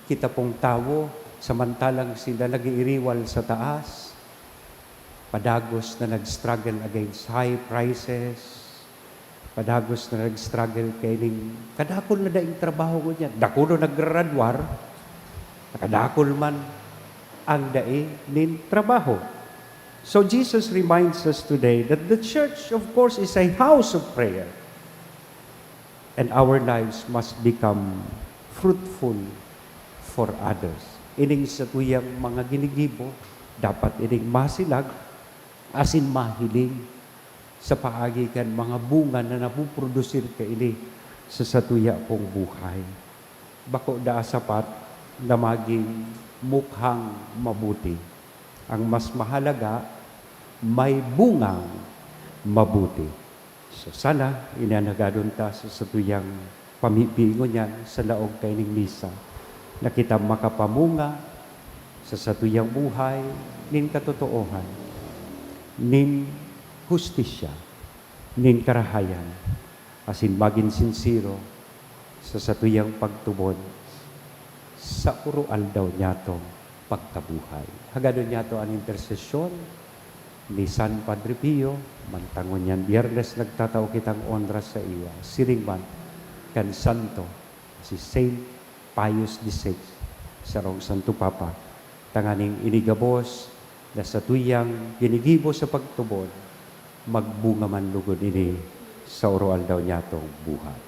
kita pong tawo, samantalang sila nag-iiriwal sa taas, padagos na nag-struggle against high prices, padagos na nag-struggle kaining kadakul na daing trabaho ngunyan. Dakul na nagraradwar, nakadakul man ang dai nin trabaho. So Jesus reminds us today that the church, of course, is a house of prayer. And our lives must become fruitful for others. Ining satuyang mga ginigibo, dapat ining masilag asin mahiling sa paagi kan mga bunga na napuprodusir kaini sa satuya pong buhay. Bako daa sapat na magin mukhang mabuti. Ang mas mahalaga, may bungang mabuti. So, sana inanagadon ta sa satuyang pamibi ngunyan sa laog kaining misa na kita makapamunga sa satuyang buhay nin katotoohan, nin hustisya, nin karahayan, asin magin sinsero sa satuyang pagtubod sa oro-aldaw niyatong pagkabuhay. Hagadon niyato an intersesyon ni San Padre Pio, mantang ngunyan Biyernes nagtatao kitang onra sa iya. Siring man kan Santo, si Saint Pius the sixth, sarong Santo Papa, tanganing ini gabos na satuyang ginigibo sa pagtubod, magbunga man lugod ini sa oro-aldaw niyatong buhay.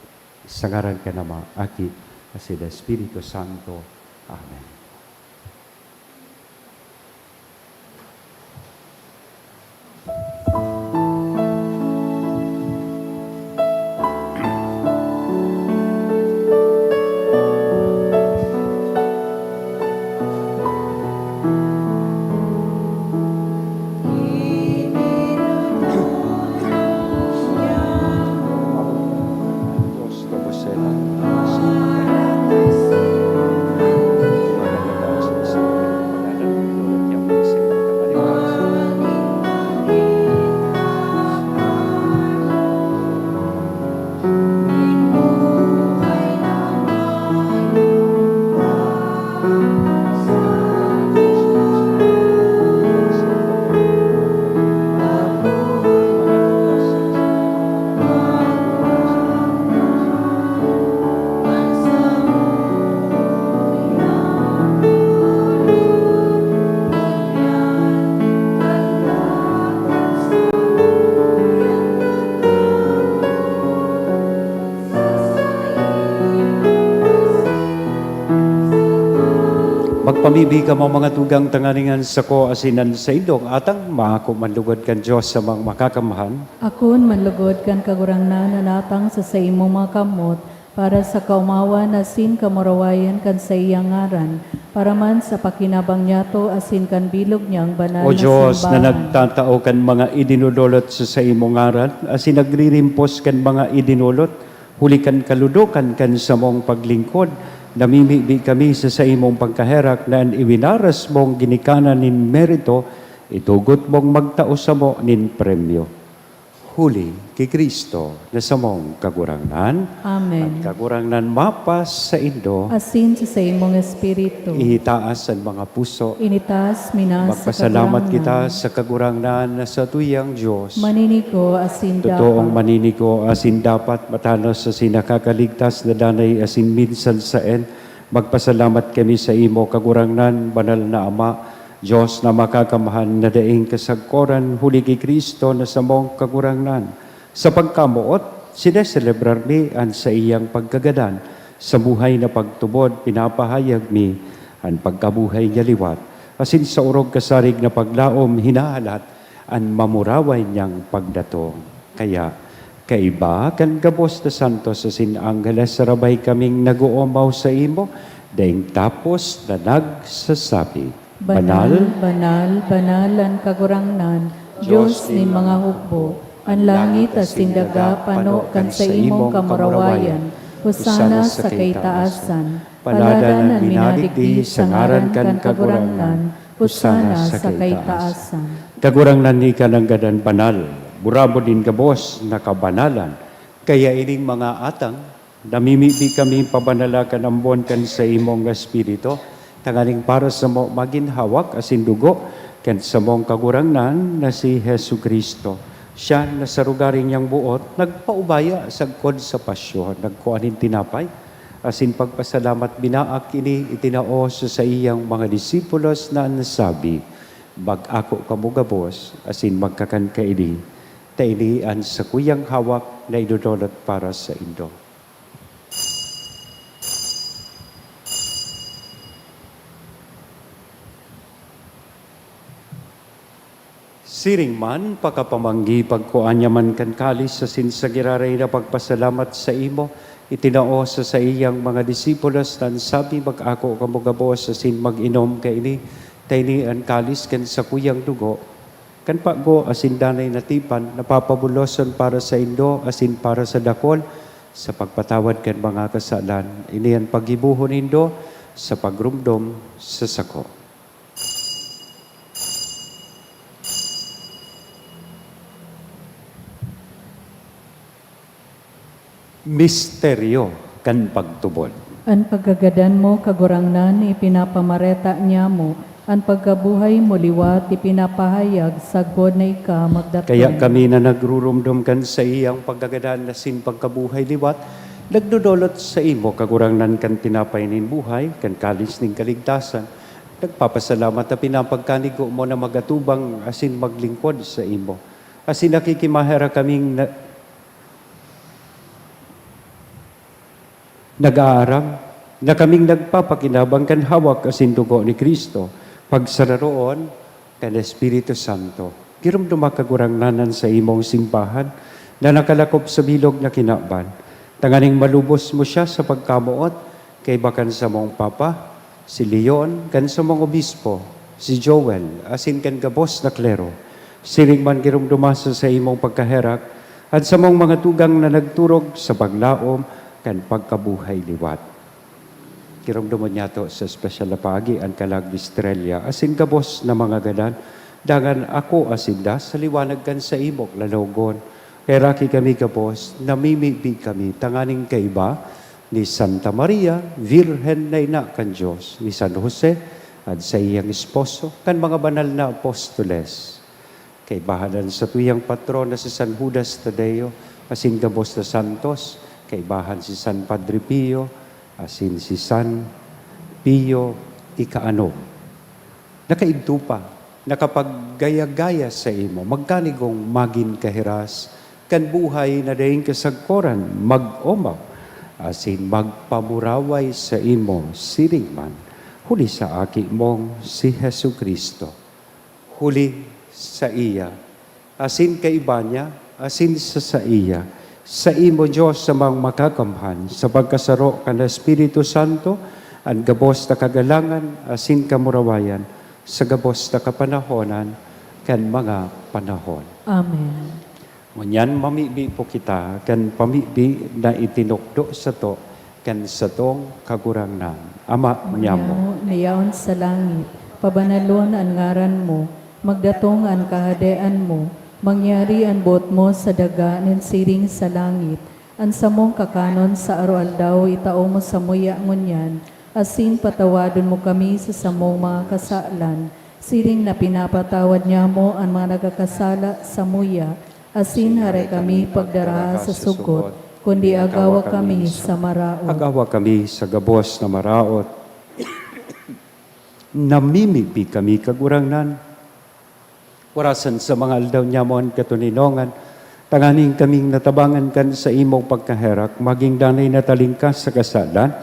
Sa ngaran kan Ama, Aki, asin Espiritu Santo. Amen. Magpamibi kamo, mga tugang, tanganing an sako asin an saindong atang maako man lugod kan Dios Amang Makakamhan. Akoon man lugod kan Kagurangnan an atang sa saimong mga kamot, para sa kaomawan asin kamurawayan kan saiyang ngaran, para man sa pakinabang niyato asin kan bilog niyang banal O na Dios, na simbahan. Nagtatao kan mga idinololot sa saimong ngaran, asin nagririmpos kan mga idinolot, huli kan kaludokan kan samong paglingkod, namimibi kami sa saimong pagkaherak na an iwinaras mong ginikanan nin merito, itugot mong magtao samo nin premyo. Huli ki Cristo na samong Kagurangnan. Amen. An Kagurangnan mapasaindo. Asin sa saimong espiritu. Ihitaas an mga puso. Initaas mi na sa Magpasalamat Kagurangnan. Kita sa Kagurangnan na satuyang Dios. Maninigo asin Totoong dapat. Maninigo asin dapat, matanos asin nakakaligtas na danay asin minsan saen. Magpasalamat kami saimo, Kagurangnan, banal na Ama, Dios na makakamhan na daing kasagkoran, huli ki Cristo na samong Kagurangnan. Sa pagkamoot, sineselebrar mi an saiyang pagkagadan. Sa buhay na pagtubod, pinapahayag mi an pagkabuhay niya liwat. Asin sa orog kasarig na paglaom hinahalat an mamuraway niyang pagdatong. Kaya, kaiba kan gabos na santos asin angheles, sarabay kaming nag-oomaw saimo, daing tapos na nagsasabi, "Banal, banal, banal an Kagurangnan, Dios nin mga hukbo. An langit asin daga pano kan saimong kamurawayan. Hosana sa kaitaasan. Paladan an minadigdi sa ngaran kan Kagurangnan. Hosana sa kaitaasan." Kagurangnan, ika nanggad an banal, burabod nin gabos na kabanalan. Kaya ining mga atang, namimibi kami pabanala kan ambon kan saimong Espiritu, tanganing para samo magin hawak asin dugo kan samong Kagurangnan na si Jesu-Cristo. Siya na sa rugari niyang boot nagpaubaya sagkod sa pasyon, nagkua nin tinapay, asin pagpasalamat binaak ini, itinao sa saiyang mga disipulos na an sabi, "Mag-ako kamo gabos asin magkakan kaini, ta ini an sakuyang hawak na idodolot para saindo." Siring man, pakapamanggi, pagkua niya man kan kalis asin sa giraray na pagpasalamat saimo, itinao sa saiyang mga disipulos, na an sabi, "Mag-ako kamo gabos asin mag-inom kaini, ta ini an kalis kan sakuyang dugo, kan paggo asin danay na tipan, na papabuloson para saindo asin para sa dakol sa pagpatawad kan mga kasalan. Ini an paggibohon nindo sa pagromdom sa sako." Misteryo kan pagtubod. An paggagadan mo, Kagurangnan, ipinapamareta niamo. An pagkabuhay mo liwat ipinapahayag sagkod na ika magdatong. Kaya kami na nagruromdom kan saiyang paggagadan asin pagkabuhay liwat, nagdodolot saimo, Kagurangnan, kan tinapay nin buhay, kan kalis nin kaligtasan, nagpapasalamat ta pinapagkanigo mo na mag-atubang asin maglingkod saimo. Asin nakikimaherak kaming na, nag-aaram na kaming nagpapakinabang kan hawak asin dugo ni Cristo, pagsararoon kan Espiritu Santo. Giromdoma, Kagurangnan, an saimong simbahan na nakalakop sa bilog na kinaban, tanganing malubos mo siya sa pagkamoot kaiba kan samong Papa, si Leon, kan samong obispo, si Joel, asin kan gabos na klero. Siring man giromdoma sa saimong pagkaherak an samong mga tugang na nagturog sa paglaom kan pagkabuhay liwat. Giromdomon niyato sa espesyal na paagi an kalag ni Estrella asin gabos na mga gadan, dangan akoa sinda sa liwanag kan saimong lalawogon. Heraki kami gabos, namimibi kami tanganing kaiba ni Santa Maria, Birhen na Ina kan Dios, ni San Jose, an saiyang esposo, kan mga banal na apostoles. Kaibahan an satuyang patron na si San Judas Tadeo, asin gabos na santos, kaibahan si San Padre Pio, asin si San Pio Ikaanom. Nakaidto pa, nakapaggaya-gaya saimo, magkanigong magin kahiras kan buhay na daing kasagkoran, mag-omaw, asin magpamuraway saimo siring man, huli sa Aki mong si Jesu-Cristo. Huli saiya, asin kaiba niya, asin sa saiya, saimo, Dios Amang Makakamhan, sa pagkasaro kan Espiritu Santo, an gabos na kagalangan asin kamurawayan sa gabos na kapanahonan kan mga panahon. Amen. Ngunyan, mamibi po kita kan pamibi na itinukdo sato kan satong Kagurangnan. Ama niamo, na yaon sa langit, pabanalon an ngaran mo, magdatong an kahadean mo, mangyari an boot mo sa daga nin siring sa langit. An samong kakanon sa aroaldaw itao mo samuya ngunyan, asin patawadon mo kami sa samong mga kasalan, siring na pinapatawad niamo an mga nagkakasala samuya, asin hare kami pagdaraha sa sugot, kundi agawa kami sa maraot. Agawa kami sa gabos na maraot. Namimibi kami, Kagurangnan. Warasan sa mga aldaw niamo an katoninongan, tanganing kaming natabangan kan saimong pagkaherak, magin danay na talingkas sa kasalan,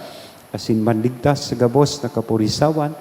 asin manligtas sa gabos na kapurisawan,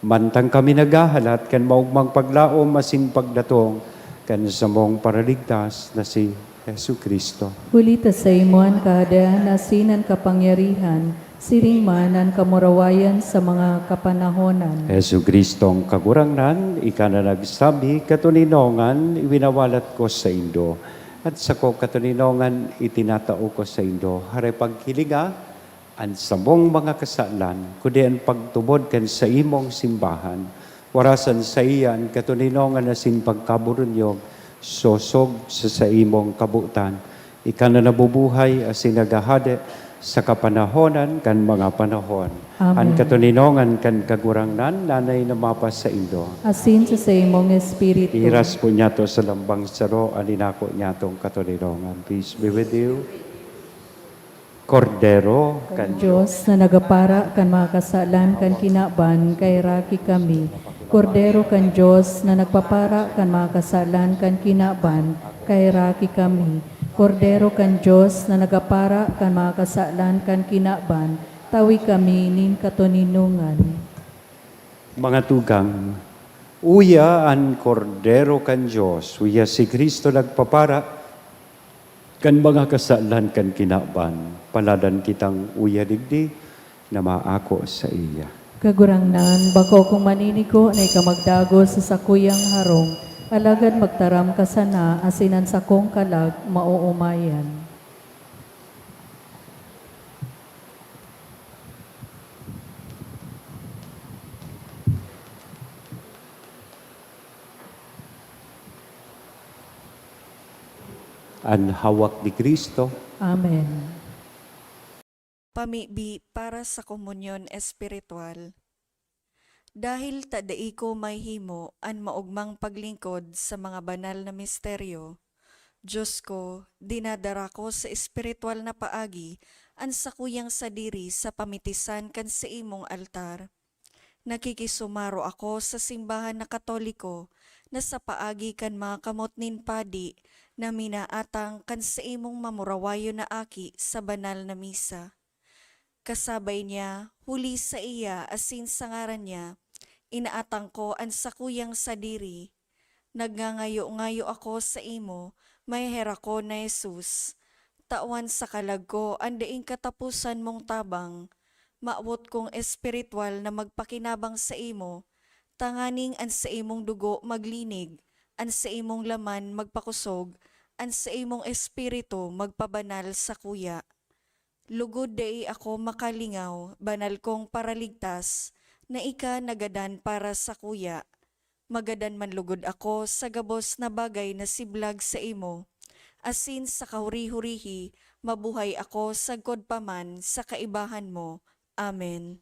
Mantang kami naghahalat kan maogmang paglaom asin pagdatong kan samong Paraligtas na si Jesu-Cristo. Huli ta saimo an Kahadean asin an kapangyarihan, siring man an kamurawayan sa mga kapanahonan. Jesu-Cristong Kagurangnan, ika na nagsabi, "Katoninongan iwinawalat ko saindo, at sako katoninongan itinatao ko saindo." Haray paghilinga an samong mga kasalan, kundi an pagtubod kan saimong simbahan. Warasan saiya an katoninongan asin pagkaburunyog, sosog sa saimong kabotan. Ika na nabubuhay asin naghahade sa kapanahonan kan mga panahon. Amen. An katoninongan kan Kagurangnan nanay na mapasaindo. Asin sa saimong espiritu. Iras po niyato sa lambang saro an inako niyatong katoninongan. Peace be with you. Kordero kan Dios na nagapara kan mga kasalan kan kinaban, kaheraki kami. Kordero kan Dios na nagpapara kan mga kasalan kan kinaban, kaheraki kami. Kordero kan Dios na nagapara kan mga kasalan kan kinaban, tawi kami nin katoninongan. Mga tugang, uya an Kordero kan Dios, uya si Cristo nagpapara kan mga kasalan kan kinaban. Paladan kitang uya digdi na maako saiya. Kagurangnan, bako kong maniniko na ika magdagos sa sakuyang harong, alagad magtaram ka sana asin an sakong kalag maoomayan. An hawak ni Cristo. Amen. Pamibi para sa komunyon espiritual. Dahil ta dai ko mahihimo an maogmang paglingkod sa mga banal na misteryo, Diyos ko, dinadara ko sa espiritual na paagi an sakuyang sadiri sa pamitisan kan saimong altar. Nakikisumaro ako sa simbahan na Katoliko na sa paagi kan mga kamot nin padi na minaatang kan saimong mamurawayon na aki sa banal na misa. Kasabay niya, huli saiya asin sa ngaran niya, inaatang ko an sakuyang sadiri. Nagngangayo-ngayo ako saimo, maheherakon na Jesus. Tawan sa kalag ko an daing kataposan mong tabang. Mawot kong espiritual na magpakinabang saimo, tanganing an saimong dugo maglinig, an saimong laman magpakosog, an saimong espiritu magpabanal sakuya. Lugod dai ako makalingaw, banal kong Paraligtas, na ika nagadan para sakuya. Magadan man lugod ako sa gabos na bagay na siblag saimo, asin sa kahuri-hurihi mabuhay ako sagkod pa man sa kaibahan mo. Amen.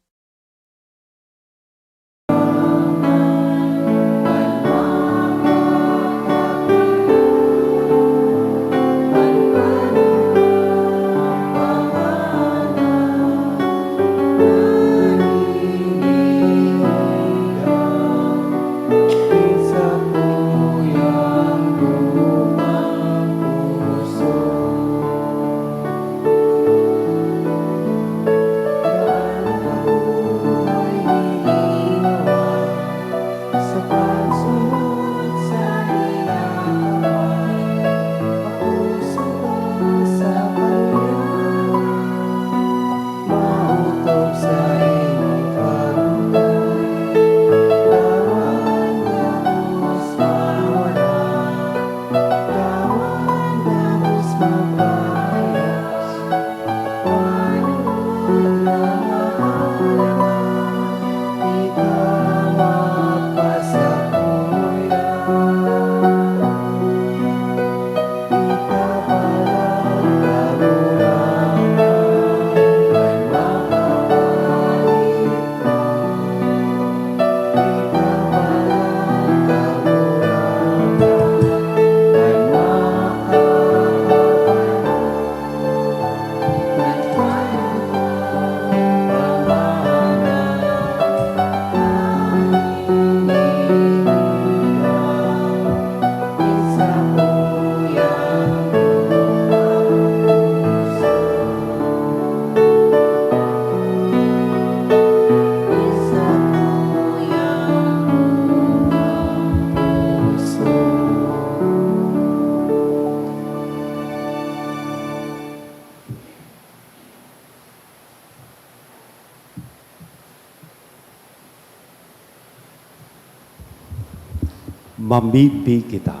Mamibi kita.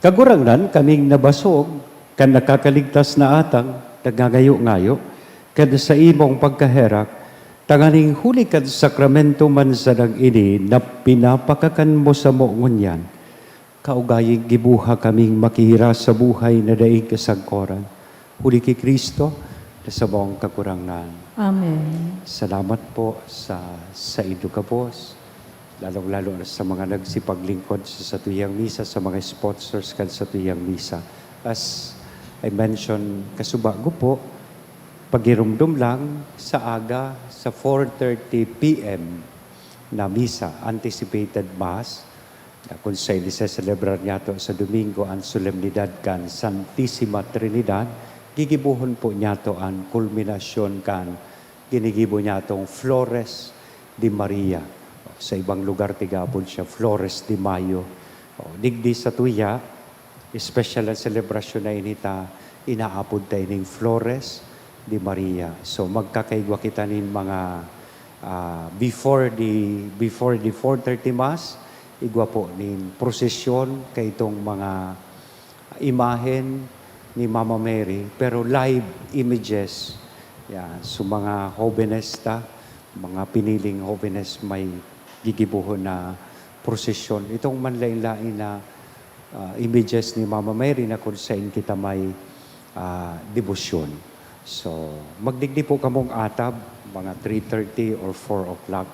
Kagurangnan, kaming nabasog kan nakakaligtas na atang nagngangayo-ngayo kan saimong pagkaherak, tanganing huli kan sakramento man sanang ini na pinapakakan mo samo ngunyan, kaugaying gibuha kaming makihira sa buhay na daing kasangkoran, huli ki Cristo na samong Kagurangnan. Amen. Salamat po sa saindo gabos, lalong-lalo na sa mga nagsipaglingkod sa satuyang misa, sa mga sponsors kan satuyang misa. As I mentioned kasubago po, pagirumdom lang sa aga, sa four thirty P M na misa, anticipated mass, na kun sa iliseselebrar niyato sa Domingo an solemnidad kan Santisima Trinidad, gigibohon po niyato an kulminasyon kan ginigibo niyatong Flores de Maria. Sa ibang lugar, tigapon siya Flores de Mayo. O, digdi sa tuya, espesyal an selebrasyon na ini ta inaapod ta ining Flores de Maria. So, magkakaigwa kita nin mga, ah, before the, before the four thirty Mass, igwa po nin prosesyon kaitong mga imahen ni Mama Mary, pero live images. Yan. So, mga hobenes ta, mga piniling hobenes may gigibohon na prosesyon. Itong manlain-lain na, ah, images ni Mama Mary na kung saan kita may, ah, debosyon. So, magdigdi po kamong atab, mga three thirty or four o'clock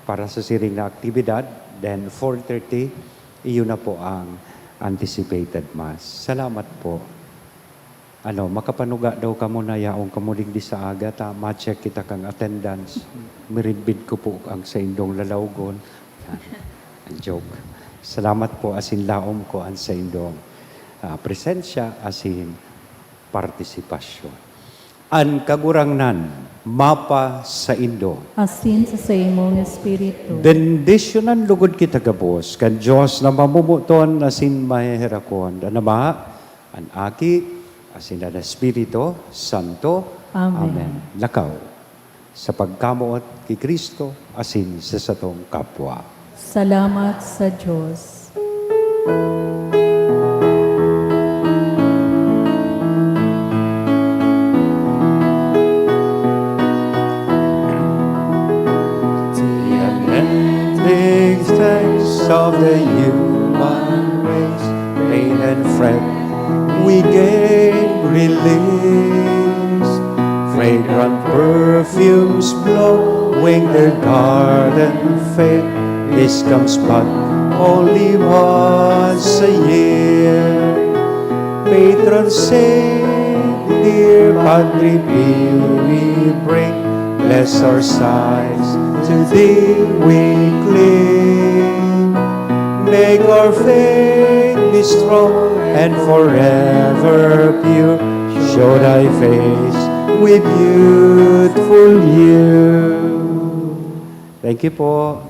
para sa siring na aktibidad. Then, four thirty, iyon na po ang anticipated mass. Salamat po. Ano, makapanuga daw kamo na yaon kamo digdi sa aga, ta ma-check kita kang attendance. Miridbid ko po ang saindong lalawgon. Joke. Salamat po, asin laom ko an saindong, ah, presensya, asin partisipasyon. An Kagurangnan mapa saindo. Asin sa saimong espiritu. Bendisyonan lugod kita gabos kan Dios na mamomoton asin maheherakon, an Ama, an Aki, asin an Espiritu Santo. Amen. Amen. Lakaw sa pagkamoot ki Cristo asin sa satong kapwa. Salamat sa Dios. The unending thanks of the human race, pain and fret, we gain release. Fragrant perfumes blowing their garden fair. This comes but only once a year. Patron saint, dear Padre Pio, we bring, bless our sighs, to thee we cling. Make our faith be strong and forever pure. Show thy face with youthful year. Thank you po.